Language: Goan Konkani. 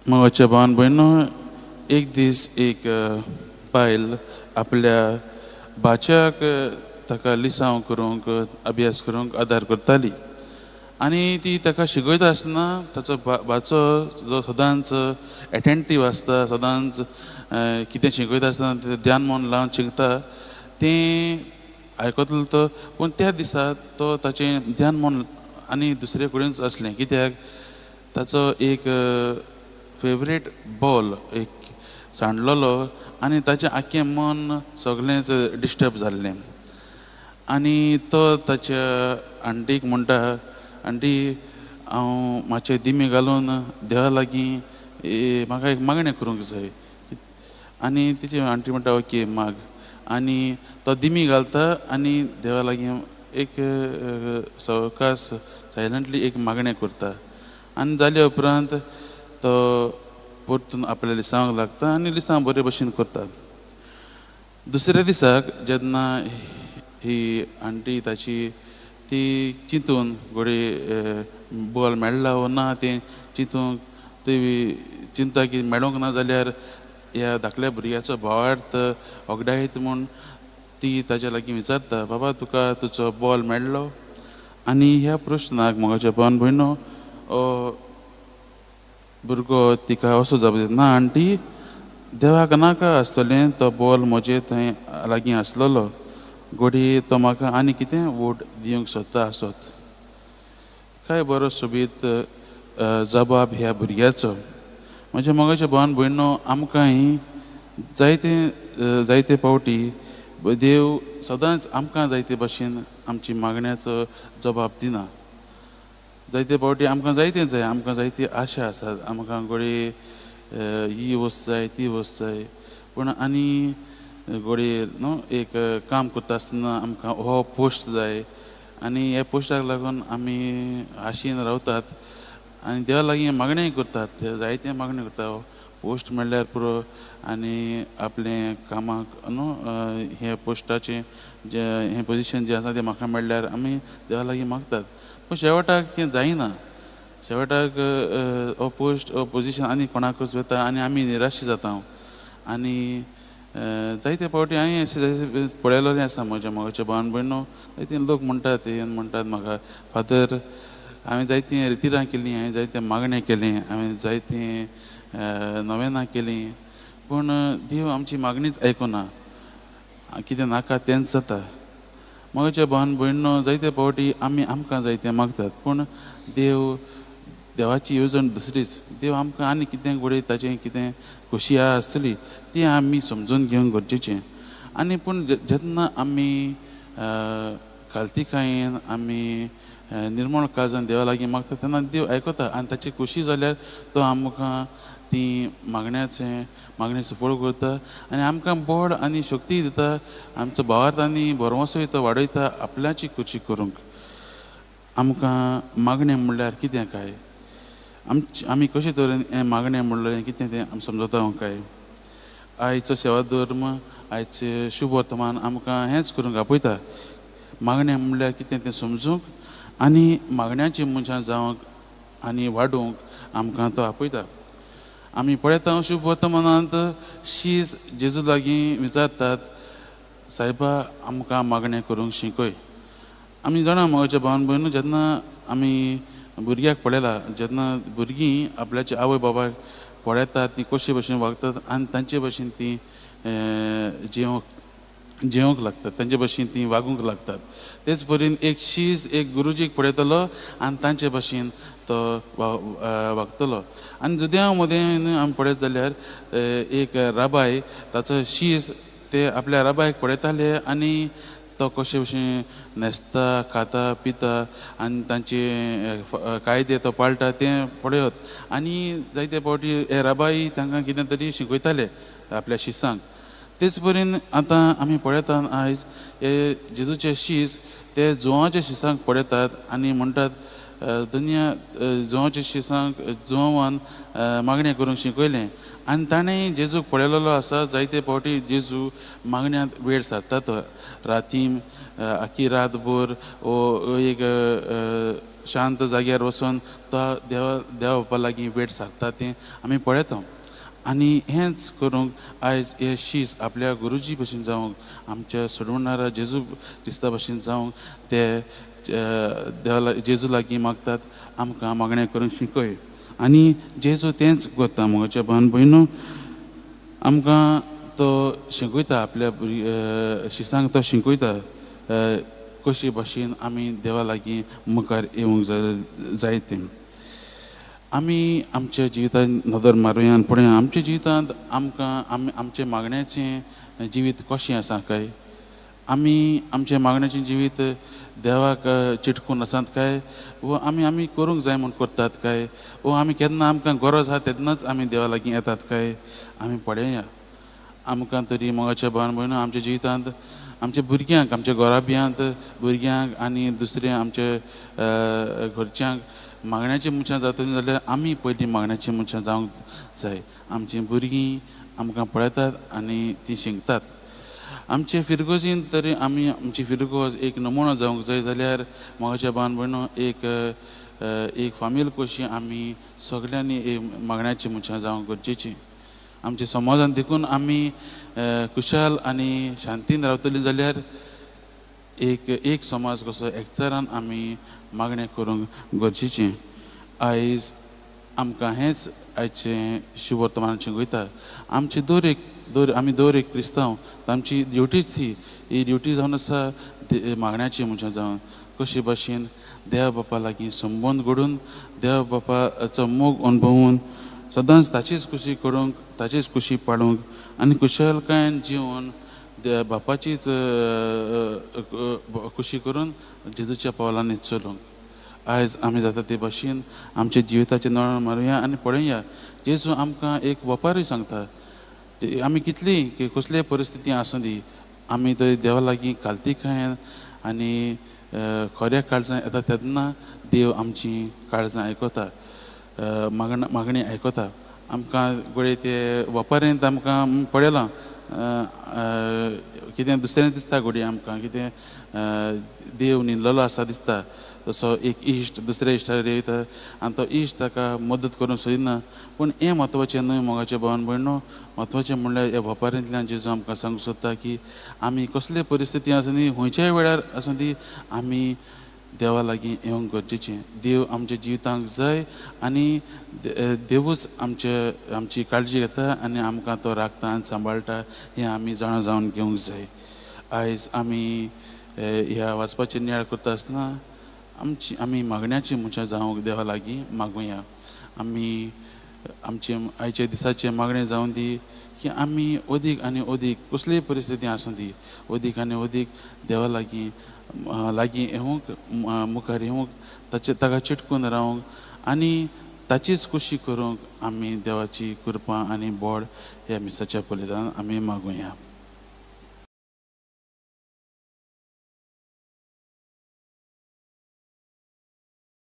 मोगाच्या भावान भयणो, एक दीस एक बायल आपल्या भाच्याक ताका लिसांव करूंक अभ्यास करूंक आदार करताली आनी ती ताका शिकयता आसतना ताचो भाचो जो सदांच एटेंटीव आसता, सदांच कितें शिकयता आसतना तें ध्यान मन लावन शिकता तें आयकतलो तो. पूण त्या दिसा तो ताचें ध्यान मन आनी दुसरे कडेनच आसलें, कित्याक ताचो एक फेवरेट बॉल एक सांडलेलो आनी ताचें आख्खें मन सगळेंच डिस्टर्ब जाल्लें. आनी तो ताच्या आंटीक म्हणटा, आंटी हांव मातशें दिमी घालून देवा लागीं म्हाका एक मागणें करूंक जाय. आनी तिची आंटी म्हणटा ओके माग. आनी तो दिमी घालता आनी देवा लागीं एक सवकास सायलंटली एक मागणें करता आनी जाल्या उपरांत तो परतून आपल्या लिसांवाक लागता आनी लिसांव बरे भशेन करता. दुसऱ्या दिसाक जेन्ना ही आंटी ताची ती चिंतून घडये बॉल मेळ्ळा वो ना तें चिंतूंक ती चिंता की मेळोंक ना जाल्यार ह्या धाकल्या भुरग्याचो भावार्थ ओगडायत म्हूण ती ताच्या लागीं विचारता, बाबा तुका तुजो बॉल मेळ्ळो? आनी ह्या प्रश्नाक मोगाच्या भावान भयणो भुरगो तिका असो जाप दिता, ना आंटी, देवाक नाका आसतलें तो बॉल म्हजे थंय लागीं आसलेलो, घडये तो म्हाका आनी कितें वोट दिवंक सोदता आसत. काय बरो सोबीत जबाब ह्या भुरग्याचो. म्हज्या मोगाच्या भावान भयणो, आमकांय जायते जायते पावटी देव सदांच आमकां जायते भशेन आमची मागण्याचो जबाब दिना. जायते पावटी आमकां जायतें जाय, आमकां जायती आशा आसात, आमकां घडये ही वस्त जाय ती वस्त जाय, पूण आनी घडये न्हू एक काम करता आसतना आमकां हो पोस्ट जाय आनी ह्या पोस्टाक लागून आमी आशेन रावतात आनी देवा लागीं मागणेंय करतात, जायतें मागणें करता, पोस्ट मेळ्ळ्यार पुरो आनी आपलें कामाक न्हू हें पोस्टाचें जें हें पोजिशन जें आसा तें म्हाका मेळ्ळ्यार आमी देवा लागीं मागतात. पूण शेवटाक तें जायना, शेवटाक हो पोस्ट हो पोजिशन आनी कोणाकूच वता आनी आमी निराश जाता. आनी जायते फावटी हांवें अशें पळयलेलें आसा म्हज्या मोगाच्या भावान भयणो, जायते लोक म्हणटात येवन म्हणटात म्हाका, फादर हांवें जायतीं रितिरां केलीं, हांवें जायतें मागणें केलें, हांवें जायतीं नवेनां केलीं, पूण देव आमची मागणीच आयकुना, कितें नाका तेंच जाता. मोगाच्या भावान भयणो, जायते फावटी आमी आमकां जायतें मागतात, पूण देव देवाची येवजण दुसरीच. देव आमकां आनी कितें घडये ताचें कितें खोशी आहा आसतली ती आमी समजून घेवंक गरजेचें. आनी पूण जेन्ना आमी खालतीकायेन आमी निर्मळ काळजान देवा लागीं मागता तेन्ना देव आयकता आनी ताची खोशी जाल्यार तो आमकां ती मागण्याचें मागणें सफळ करता आनी आमकां बळ आनी शक्ती दिता, आमचो भावार्थ आनी भरवंसोय तो वाडयता आपल्याची खोशी करूंक. आमकां मागणें म्हणल्यार कितें काय, आमची आमी कशे तरेन हें मागणें म्हणलें कितें तें आमी समजता काय. आयचो सेवा धर्म, आयचें शुभ वर्तमान आमकां हेंच करूंक आपयता, मागणें म्हणल्यार कितें तें समजूंक आनी मागण्याची मनशां जावंक आनी वाडोवंक आमकां तो आपयता. आमी पळयता शुभ वर्तमानांत शीस जेजू लागीं विचारतात, सायबा आमकां मागणें करूंक शिकय. आमी जाणा मोगाच्या भावान भयणो, जेन्ना आमी भुरग्याक पळयला, जेन्ना भुरगीं आपल्याच्या आवय बापायक पळयतात तीं कशे भशेन वागतात आनी तांचे भशेन तीं जेवंक लागतात, तांचे भशेन तीं वागूंक लागतात. तेच परीन एक शीस एक गुरुजीक पळयतलो आनी तांचे भशेन तो वागतलो. आनी जुद्यां मदें आमी पळयत जाल्यार एक राबाय ताचो शीस ते आपल्या राबायक पळयताले आनी तो कशे भशेन न्हेसता, खाता, पिता आनी तांचे कायदे तो पाळटा तें पळयत. आनी जायते फावटी हे राबाई तांकां कितें तरी शिकयताले आपल्या शिसांक. तेच परीन आतां आमी पळयतात आयज हे जेजूचे शीस ते जुवांच्या शिसांक पळयतात आनी म्हणटात, दुनिया जुवाच्या शिसांक जुवान मागणें करूंक शिकयलें आनी ताणें जेजूक पळयलेलो आसा. जायते फावटी जेजू मागण्यांत वेळ सारता तो राती आखी रातभर वो एक शांत जाग्यार वचून तो देवा देवा बापा लागीं वेळ सारता तें आमी पळयता. आनी हेंच करूंक आयज हे शीस आपल्या गुरुजी भशेन जावंक, आमच्या सोडवणारा जेजू क्रिस्ता भशेन जावंक ते देवा जेजू लागीं मागतात, आमकां मागणें करूंक शिकय. आनी जेजू तेंच करता. म्हज्या भावन भयणू, आमकां तो शिकयता, आपल्या शिसांक तो शिकयता कशी भाशेन आमी देवा लागीं मुखार येवंक जाय तें. आमी आमच्या जिवितांत नदर मारुया आनी पळोवया आमच्या जिवितांत आमकां आमी आमचें मागण्याचें जिवीत कशें आसा काय, आमी आमचें मागण्याचें जिवीत देवाक चिटकून आसात काय, वो आमी आमी करूंक जाय म्हूण करतात काय, वो आमी केन्ना आमकां गरज आसा तेन्नाच आमी देवा लागीं येतात काय, आमी पळोवया. आमकां तरी मोगाच्या भावन भयणू आमच्या जिवितांत आमच्या भुरग्यांक, आमच्या घराब्यांत भुरग्यांक आनी दुसऱ्या आमच्या घरच्यांक मागण्याची मनशां जातलीं जाल्यार आमी पयलीं मागण्याची मनशां जावंक जाय. आमचीं भुरगीं आमकां पळयतात आनी तीं शिकतात. आमचे फिरगोजीन तरी आमी आमची फिरगोज एक नमुनो जावंक जाय जाल्यार मोगाच्या भावन भयणू एक एक फामील कशी आमी सगल्यांनी एक मागण्याची मनशां जावंक गरजेची. आमच्या समाजान देखून आमी खुशाल आनी शांतीन रावतलीं जाल्यार एक एक समाज कसो एकचारान आमी मागणें करूंक गरजेचें. आयज आमकां हेंच आयचें शिवर्तमानान शिकयता. आमची दर एक दर आमी दर एक क्रिस्तांव आमची ड्युटीच ही ही ड्युटी जावन आसा मागण्याची मनशां जावन कशे भाशेन देवा बापा लागीं संबंद घडून देवा बापाचो मोग अणभवून सदांच ताचीच खुशी करूंक, ताचीच खुशी पाडूंक आनी खुशालकायेन जिवन बापाचीच खुशी करून जेजूच्या पावलांनी चलूंक. आयज आमी जाता ते भाशेन आमच्या जिविताचें नळ मारुया आनी पळोवया जेजू आमकां एक वपारूय सांगता. आमी कितली कसलीय परिस्थिती आसूं दी आमी तरी देवा लागीं कालतीकायेन आनी खऱ्या काळजां येता तेन्ना देव आमची काळजां आयकता, मागणी आयकता. आमकां घडये ते वपारेंत आमकां पळयलां कितें दुसरें दिसता, घडये आमकां कितें देव न्हिदलेलो आसा दिसता, तसो एक इश्ट दुसऱ्या इश्टार वयता आनी तो इश्ट ताका मदत करूंक सोदिना. पूण हें म्हत्वाचें न्हय मोगाचें भावन भयणो, म्हत्वाचें म्हणल्यार ह्या वपारींतल्यान जेजू आमकां सांगूंक सोदता की आमी कसले परिस्थिती आसूं दी, खंयच्याय वेळार आसूं दी, आमी देवा लागीं येवंक गरजेचें. देव आमच्या जिवितांक जाय आनी देवूच आमचे आमची काळजी घेता आनी आमकां तो राखता आनी सांबाळटा हें आमी जाणा जावन घेवंक जाय. आयज आमी ह्या वाचपाचें नियाळ करता आसतना आमची आमी मागण्याची मनशां जावंक देवा लागीं मागुया. आमी आमचे आयच्या दिसाचें मागणें जावं दी की आमी अदीक आनी अदीक कसलीय परिस्थिती आसूं दी अदीक आनी अदीक देवा लागीं लागीं येवंक, मुखार येवंक, ताचे ताका चिटकून रावंक आनी ताचीच खुशी करूंक आमी देवाची कृपा आनी बोड ह्या मिसाच्या बलिदान आमी मागुया.